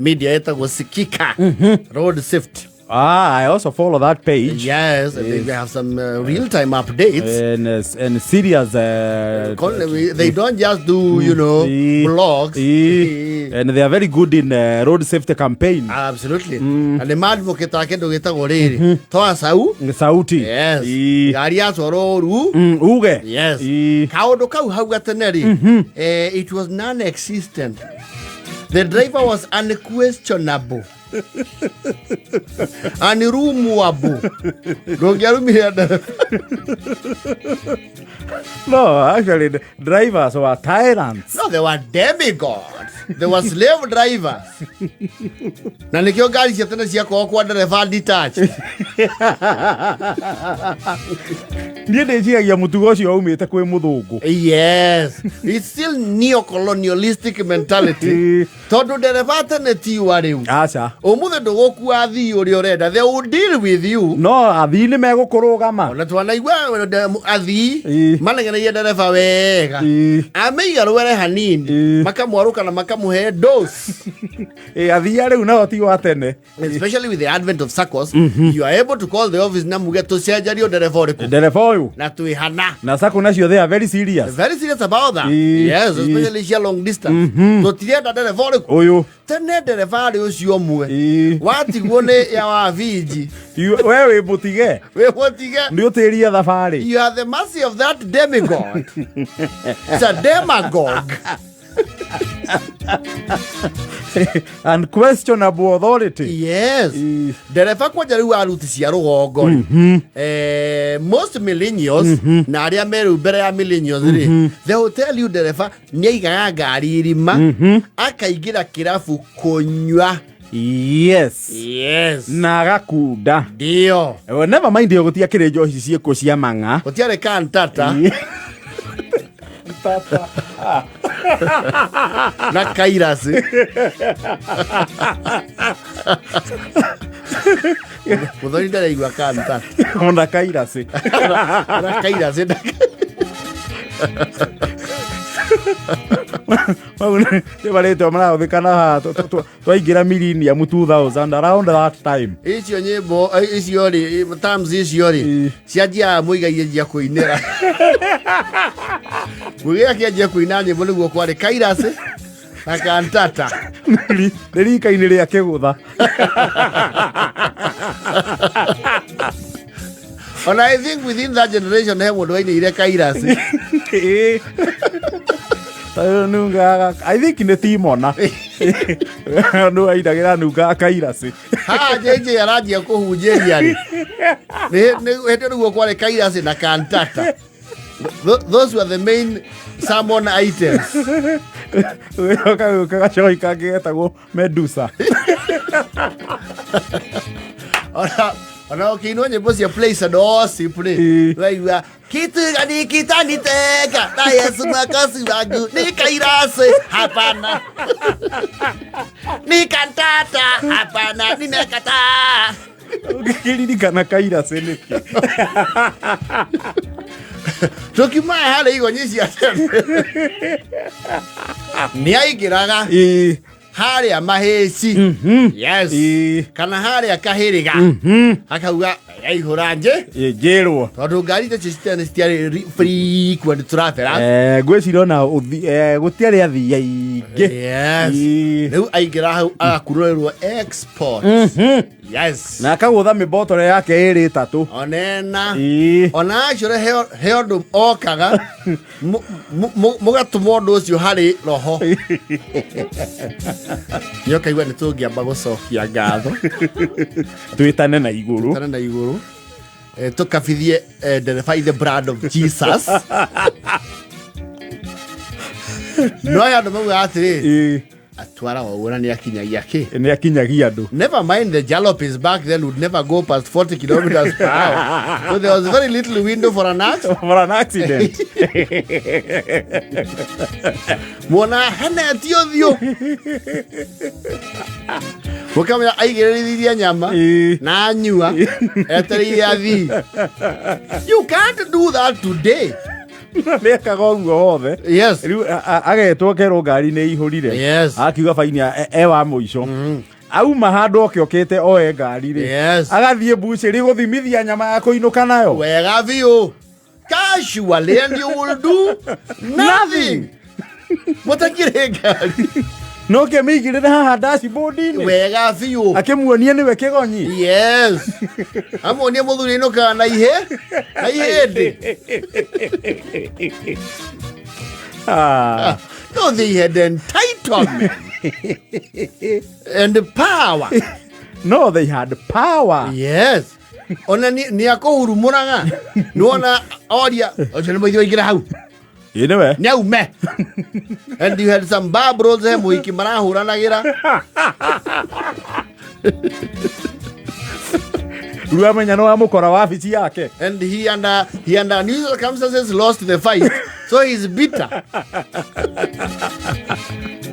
Media ĩtagwo Sikika Road Safety. Ah, I also follow that page. Yes, and they have some real time updates. And serious They don't just do blogs. And they are very good in road safety campaign. Absolutely. Na nĩ maadvocate a kĩndũ gĩtagwo rĩrĩ toa sau Sauti. Yes. Ngari yatwarwo ũru. Uge. Yes. Kaũndũ kau hau gatene rĩ, it was non-existent. The driver was unquestionable, unrumwable. Ndũngĩarumire ndereba. No, actually, the drivers were tyrants. No, they were demigods. They were slave drivers. Na nĩkĩo ngari cia tene ciakoragwo kwa ndereba detached. Niĩ ndĩciragia mũtugo ũcio waumĩte kwĩ mũthũngũ. Yes, it's still neo-colonialistic mentality. Tondũ ndereba tene ti wa rĩu. Aca. Ũmũthĩ ndũgũkua athii ũrĩa ũrenda. They will deal with you. No athii nĩ megũkũrũgama. Ona twanaigua athii manegenagia ndereba wega. Ameiga rwere hanini, makamwarũka na makamũhe dose. Ĩ, athii a rĩu nao ti wa tene. Especially with the advent of SACCOs, you are able to call the office na muge tũcenjerio ndereba ũrĩkũ. Ndereba ũyũ. Na twĩhana. Na SACCO nacio they are very serious. Very serious about that. Yes, especially cia long distance. Tũtirenda ndereba ũrĩkũ. Ũyũ. Tene ndereba arĩ ũcio ũmwe. Watigwo nĩ ya wa vinji. We wĩ mũtige. Wĩ mũtige. Nĩ ũtĩrie thabarĩ. You are the mercy of that demigod. It's a demagogue. Unquestionable authority. Yes. Ndereba kwanja rĩu wa ruti cia rũgongo rĩ, most millennials na arĩa me rĩu mbere ya millennials rĩ, they will tell you ndereba nĩ aigaga ngari irima, akaingĩra kĩrabu kũnyua. Yes. Na agakunda. Ndio. Never mind ĩyo gũtiakĩrĩ njohi ciĩkuo cia mang'a. Gũtiarĩ kantata. Tata. Na kairasi. Mũthoni ndaraigua kantata. Ona kairasi. Ona kairasi. Mau nĩ marĩtwa marahũthĩka na haha twaingĩra millennium 2000 around that time. Icio nyĩmbo, icio rĩ, terms icio rĩ, cianjiaga Mũigai anjia kũinĩra. Mũigai akĩanjia kũina nyĩmbo nĩguo kwarĩ kairasi na kantata. Nĩ rika-inĩ rĩa kĩgũtha. Ona I think within that generation he mũndũ wainĩire kairasi. Ĩĩ. Tondũ nungaga, I think nĩ Timona. Nũ ainagĩra nungaga kairasi. Haha JJ aranjia kũhunjĩria rĩ. Nĩ hĩndĩ nĩguo kwarĩ kairasi na kantata. Those were the main sermon items. Gũgĩcoka gacoi kangĩ getagwo Medusa. Ona ũkĩinwo nyĩmbo cia place and worship rĩ, waigua kitu gani kitaniteka na Yesu mwokozi wangu, ni kairasi, hapana, ni kantata, hapana, nimekataa. Ũngĩkĩririkana kairasi nĩkĩ? Tũkiuma harĩ igonyi cia tene, nĩ aingĩraga harĩa mahĩci, yes, kana harĩa kahĩrĩga, akauga yaihũra nje. Ĩ, njĩrwo. Tondũ ngari icio citiarĩ frequent travelers. Ngwĩciria ona gũtiarĩ athii aingĩ. Yes. Rĩu aingĩra hau agakurũrĩrwo export. Yes. Na akagũtha mĩbotoro yake ĩrĩ ĩtatũ. Onena. Ona acore he ũndũ okaga mũgatũma ũndũ ũcio harĩ roho nĩ ũkaigua nĩ tũngĩamba gũcokia ngatho. Twĩtane na igũrũ. Tũtane na igũrũ. Tũkabithie ndereba in the blood of Jesus. No aya andũ maugaga atĩrĩrĩ, atwaraga ũguo na nĩ akinyagia kĩ. Nĩ akinyagia andũ. Never mind the jalopies back then would never go past 40 kilometers per hour. So there was very little window for an accident. For an accident. Mwona henetio ũthiũ. Mũkamenya aigĩrĩrithia nyama na anyua etereire athii. You can't do that today. Nĩekaga ũguo wothe. Yes. Rĩu agetwo kerwo ngari nĩ ihũrire. Yes. Akiuga baini e wa mũico. Auma handũ oke okĩte oe ngari rĩ. Yes. Agathiĩ mbucĩrĩ gũthimithia nyama ya kũinũka nayo. Wega biũ. Casually and you will do nothing. Mũtakĩrĩ ngari. No kĩmĩigĩrĩre haha dashboard-inĩ. Wega biũ. Akĩmuonie nĩwe kĩgonyi. Yes. Amuonie mũthuri inũkaga na ihe na ihĩndĩ. Ah. No, they had entitlement and power. No, they had power. Yes. Ona nĩ akũhurumũraga. Nĩwona oria ũcio nĩ mũithi waingĩra hau. Ĩ nĩwe. Nĩ aume. And you had some bar bros he mũhiki marahũranagĩra. Rĩu amenya nĩ wamũkora wabici yake. And he under unusual circumstances lost the fight. So he's bitter.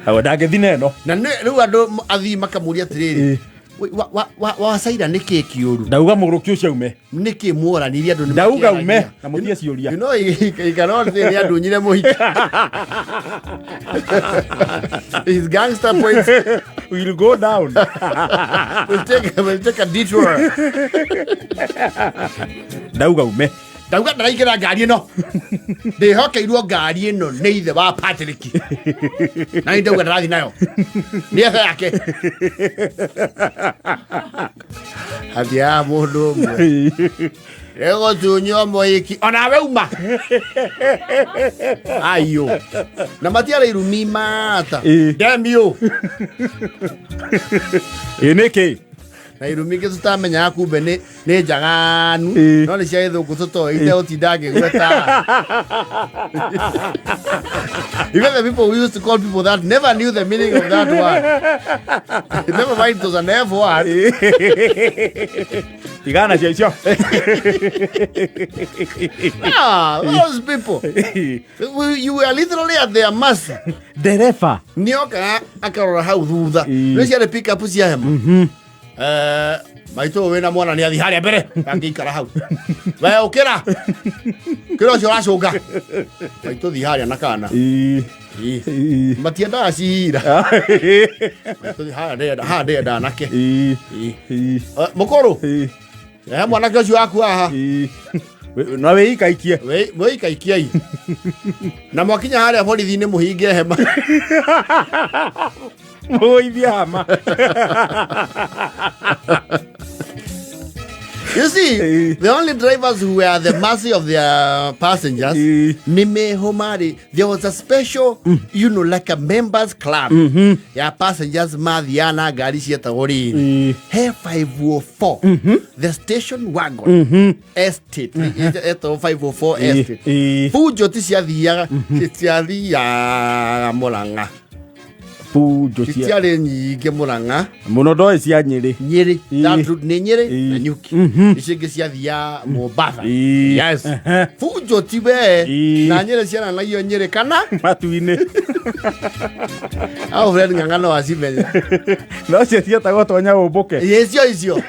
Awe ndangĩthi na ĩno. Na rĩu andũ athii makamũria atĩrĩrĩ. Wacaira nĩ kĩ kĩũru? Ndauga mũgũrũki ũcio aume. Nĩ kĩ mworanirie andũ nĩ Ndauga ume makĩaragia? na mũtige ciũria. You know, he cannot say nĩ andunyire mũhiki. His gangster points Will go down. will take a detour. Ndauga ume. Ndauga ndaraingĩra ngari ĩno. Ndĩhokeirwo ngari ĩno nĩ ithe wa Patrick. Na nĩ ndauga ndarathi nayo. Nĩ ethe yake. Hatia mũndũ ũmwe. Ĩgũtunywo mũhiki onawe uma ayo na matiarĩ irumi mata. Ĩ. Damn you. Ĩ nĩkĩ? Na irumi ingĩ tũtamenyaga kumbe nĩ njaganu. Ĩ. No nĩ cia gĩthũngũ tũtoĩ itegũtinda ngĩgweta. Even the people who used to call people that never knew the meaning of that word. Never mind, it was an F word. Tigana nacio icio. Ah, those people. You were literally at their mercy. Ndereba. Nĩokaga akarora hau thutha. Ĩ. Nĩ ciarĩ pick up cia hema. Maitũ ũyũ wĩna mwana nĩ athiĩ harĩa mbere angĩikara hau. We ũkĩra. Kĩra ũcio ũracũnga. Maitũ thiĩ harĩa na kana. Ĩ. Ĩ. Ĩ. Matiendaga cira. Maitũ thiĩ harĩa ndĩrenda haha ndĩrenda anake. Ĩ. Ĩ. Ĩ. Mũkũrũ. Ĩ. Mwanake ũcio waku haha. Ĩ. No wĩikaikie. Wĩikaikiei. Na mwakinya harĩa borithi-inĩ mũhinge hema. Mũgũithie hama. You see, Eh. the only drivers who were at the mercy of their passengers, Eh. nĩ meho marĩ, there was a special, like a members club ya passengers mathiaga na ngari cietagwo rĩrĩ. Eh. He 504, the station wagon, estate, etagwo 504 estate. Eh. Bunjo ti ciathiaga, ciathiaga Mũrang'a. Bunjo cia Citiarĩ nyingĩ Mũrang'a. mũno ndoĩ cia Nyĩrĩ. Nyĩrĩ. Ĩ. That route nĩ Nyĩrĩ Ĩ. na Nyuki. Icio ingĩ ciathiaga Mombasa. Ĩ. Yes. Ehe. Bunjo ti we. Ĩ. Na Nyĩrĩ ciananagio Nyĩrĩ kana Matu-inĩ. Alfred Ng'ang'a no acimenya. No cio cietagwo tonya ũmbũke. Icio icio.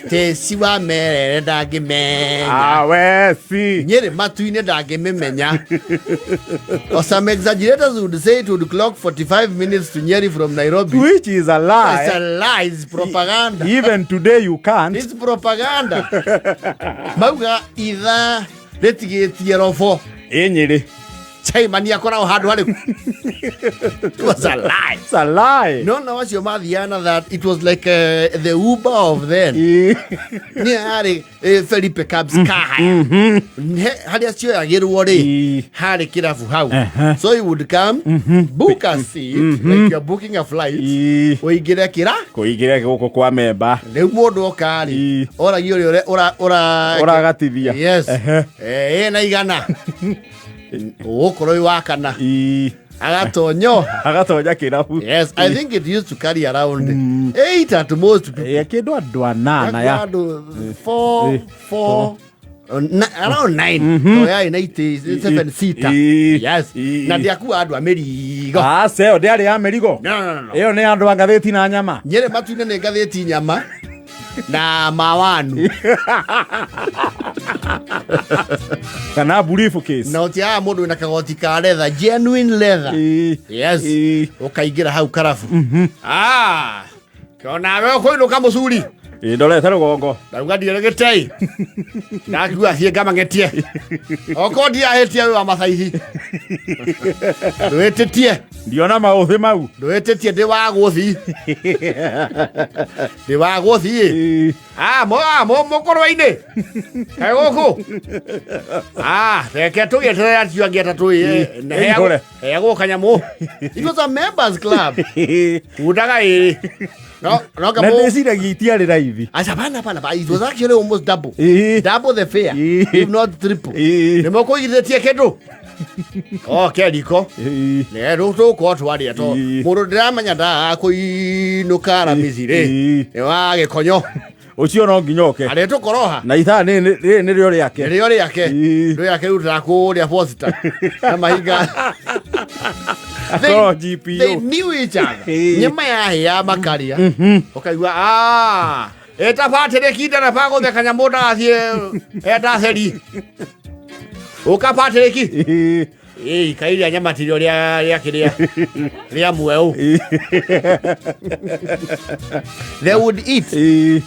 Teci wa merere ndangĩmenya. Awe si. Nyĩrĩ matu-inĩ ndangĩmĩmenya. Or some exaggerators would say it would clock 45 minutes to Nyeri from Nairobi. Which is a lie. It's a lie, it's propaganda. Even today you can't. It's propaganda. Mauga ithaa rĩtigĩtie robo. Ĩ Nyĩrĩ. Chaimani akoragwo handũ harĩkũ? It was a lie. It's a lie. No acio mathiaga na that it was like the Uber of then. Ĩ. Nĩ yarĩ Felipe Cabs car hire. Harĩa cioyagĩrwo rĩ Ĩ. harĩ kĩrabu hau. Ehe. So you would come, book a seat like you're booking a flight, Ĩ. ũingĩre kĩra Kũingĩra gũkũ kwa memba. rĩu mũndũ oka rĩ Ĩ. oragio ũrĩa Ũragatithia. Yes. Ehe. Ĩna igana ũgũkorwo wĩ wa kana Ĩ. agatonyo. Agatonya kĩrabu. Yes, I think it used to carry around eight at most people. Ĩ, kĩndũ andũ anana ya. Andũ four, four, around 9. So yarĩ na itĩ seven seater. Ĩ. Yes. Ĩ. Na ndiakua andũ a mĩrigo. Aca ĩyo ndĩarĩ ya mĩrigo. No, no, no, no. Ĩyo nĩ andũ a ngathĩti na nyama. Nyĩrĩ matu-inĩ nĩ ngathĩti nyama. Na mawanu. Kana briefcase. Na ũtiaga mũndũ wĩna kagoti ka leather, genuine leather. Yes. Ũkaingĩra hau karabu. Ah, kĩonawe ũkũinũka mũcuri. Ĩ, ndorete rũgongo. Ndauga ndiĩrĩ gĩtei ndakiuga thiĩ ngamang'etie okorwo ndiahĩtie wĩ wa mathaithi ndwĩtĩtie. Ndiona maũthĩ mau. Ndwĩtĩtie ndĩ wa gũthi, ndĩ wa gũthiĩ. Ah, mo ah, mo mũkũrwe-inĩ kaĩ gũkũ. Ah, reke tũgĩeterere acio angĩ atatũ ĩ. Ĩihũre. Heagwo kanyamũ. It was a members club. Kundaga ĩrĩ no no Na kamũ. ndĩciragia itiarĩ raithi. Aca, bana bana ba, it was actually almost double. Double the fare. If not triple. Nĩ mũkũigithĩtie kĩndũ oke riko. Nĩ rĩu tũgũkorwo twarĩa to mũndũ ndĩramenya ndagaga kũinũka Aramisi rĩ. Nĩ wa gĩkonyo. Ũcio no nginya oke. Arĩa tũkoroha. Na ithaa rĩrĩ nĩrĩo rĩake. Nĩrĩo rĩake. Rĩake rĩu tũrakũrĩa posta na mahinga. Akorwo They GPO. knew each other. Nyama yahĩa makaria ũkaigua, "Ah, ĩta Patrick ndereba gũtheka nyamũ ndagathiĩ endaceri ũka Patrick." Ĩĩ, kairia nyama tirio rĩa rĩa kĩrĩa rĩa mweũ. They would eat,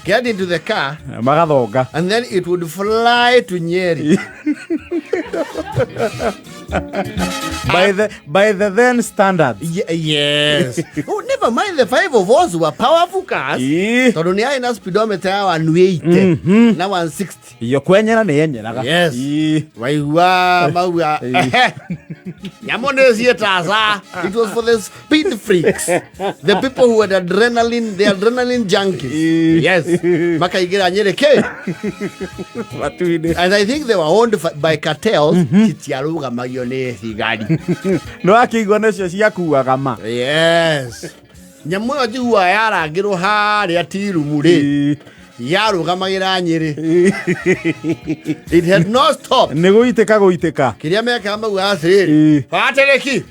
get into the car Magathonga. And then it would fly to Nyeri. By the then standards. Yes. Oh, never mind, the five of us were powerful cars. Tondũ nĩ yarĩ na speedometer ya 180 na 160. Iyo kwenyera nĩ yenyeraga. Yes. Waigua mauga ehe, nyamũ nĩ ciĩtaca. It was for the speed freaks, the people who had adrenaline, the adrenaline junkies. Yes, makaingĩra Nyĩrĩ kĩ. Matu-inĩ. And I think they were owned by cartels. Citiarũgamagio nĩ thigari. Nĩ wakĩigua nacio ciakuaga ma. Yes, nyamũ ĩyo njiguaga yarangĩrwo harĩa tirumu rĩ, yarũgamagĩra Nyĩrĩ. It had no stop. Nĩ gũitĩka gũitĩka. Kĩrĩa mekaga maugaga atĩrĩrĩ, Patrick,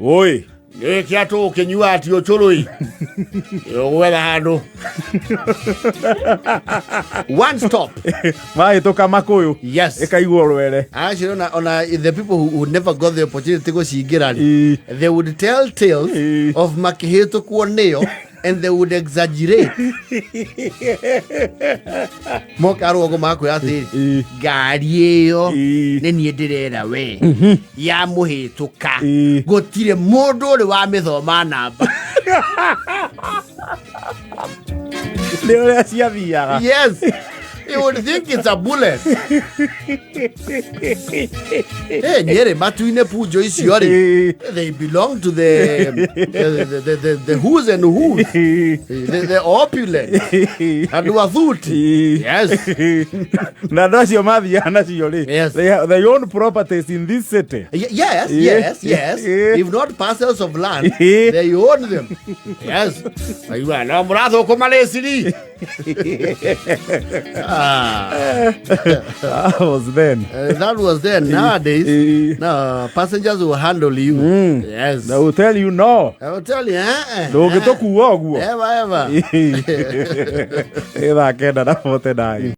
Oi. Gĩkĩ atũgũkĩnyua ati ũcũrũi ũgwetha handũ one stop. Mahĩtũka makũyũ. Yes. Ĩkaigua rwere. Actually, ona the people who never got the opportunity gũcingĩra rĩ, they would tell tales of makĩhĩtũkwo nĩyo and they would exaggerate. Moka rũgongo makwĩra atĩrĩ, ngari ĩyo nĩ niĩ ndĩrera we ya mũhĩtũka, gũtirĩ mũndũ ũrĩ wa mĩthoma namba. Nĩ ũrĩa ciathiaga. Yes, you would think it's a bullet. Hey, Nyeri matu-inĩ punjo icio rĩ, they belong to the who's and who's, the opulent, andũ athuti. Yes. Na andũ acio mathiaga nacio rĩ, Yes. they own properties in this city. Yes, yes. If not parcels of land, they own them. Yes. Aigua, no mũrathũkũma rĩciri. Ah, That was then. That was then. Nowadays, no, passengers will handle you. Yes. They will tell you no. I will tell you, eh, eh. Ndũngĩtũkua ũguo. Ever, ever. Ĩ 9:49.